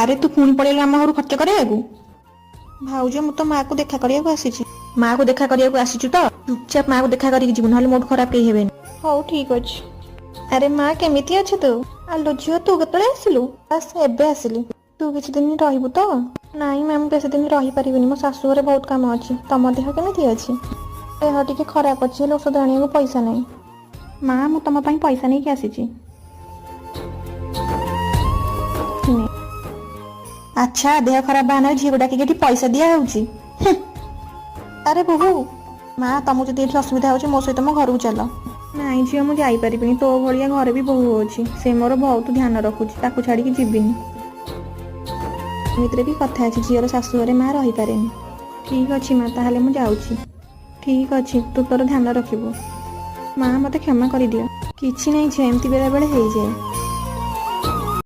ଆରେ ତୁ ପୁଣି ପଳେଇଲୁ ଆମ ଘରୁ ଖର୍ଚ୍ଚ କରିବାକୁ। ଭାଉଜ, ମୁଁ ତ ମାକୁ ଦେଖା କରିବାକୁ ଆସିଛି। ମାକୁ ଦେଖା କରିବାକୁ ଆସିଛୁ ତ ଚୁପଚାପ ମାକୁ ଦେଖା କରିକି ଯିବୁ, ନହେଲେ ମୋଠୁ ଖରାପ କେହି ହେବେନି। ହଉ, ଠିକ ଅଛି। ଆରେ ମା, କେମିତି ଅଛୁ ତୁ? ଆଲୋ ଝିଅ, ତୁ କେତେବେଳେ ଆସିଲୁ? ବାସ୍ ଏବେ ଆସିଲି। ତୁ କିଛି ଦିନ ରହିବୁ ତ? ନାଇଁ ମା, ମୁଁ ବେଶୀ ଦିନ ରହିପାରିବିନି, ମୋ ଶାଶୁ ଘରେ ବହୁତ କାମ ଅଛି। ତମ ଦେହ କେମିତି ଅଛି? ଦେହ ଟିକେ ଖରାପ ଅଛି, ହେଲେ ଔଷଧ ଆଣିବାକୁ ପଇସା ନାହିଁ। ମା, ମୁଁ ତମ ପାଇଁ ପଇସା ନେଇକି ଆସିଛି। ନେ। ଆଚ୍ଛା, ଦେହ ଖରାପ ବାହାନାରେ ଝିଅକୁ ଡାକିକି ଏଠି ପଇସା ଦିଆ ହେଉଛି। ଆରେ ବୋହୁ ମା, ତମକୁ ଯଦି ଏଠି ଅସୁବିଧା ହେଉଛି, ମୋ ସହିତ ମୋ ଘରକୁ ଚାଲ। ନାଇଁ ଝିଅ, ମୁଁ ଯାଇପାରିବିନି। ତୋ ଭଳିଆ ଘରେ ବି ବୋହୁ ଅଛି, ସେ ମୋର ବହୁତ ଧ୍ୟାନ ରଖୁଛି, ତାକୁ ଛାଡ଼ିକି ଯିବିନି। ଏମିତିରେ ବି କଥା ଅଛି, ଝିଅର ଶାଶୁ ଘରେ ମା ରହିପାରେନି। ଠିକ ଅଛି ମା, ତାହେଲେ ମୁଁ ଯାଉଛି। ଠିକ ଅଛି, ତୁ ତୋର ଧ୍ୟାନ ରଖିବୁ। ମା, ମୋତେ କ୍ଷମା କରିଦିଅ। କିଛି ନାହିଁ ଝିଅ, ଏମିତି ବେଳେବେଳେ ହେଇଯାଏ।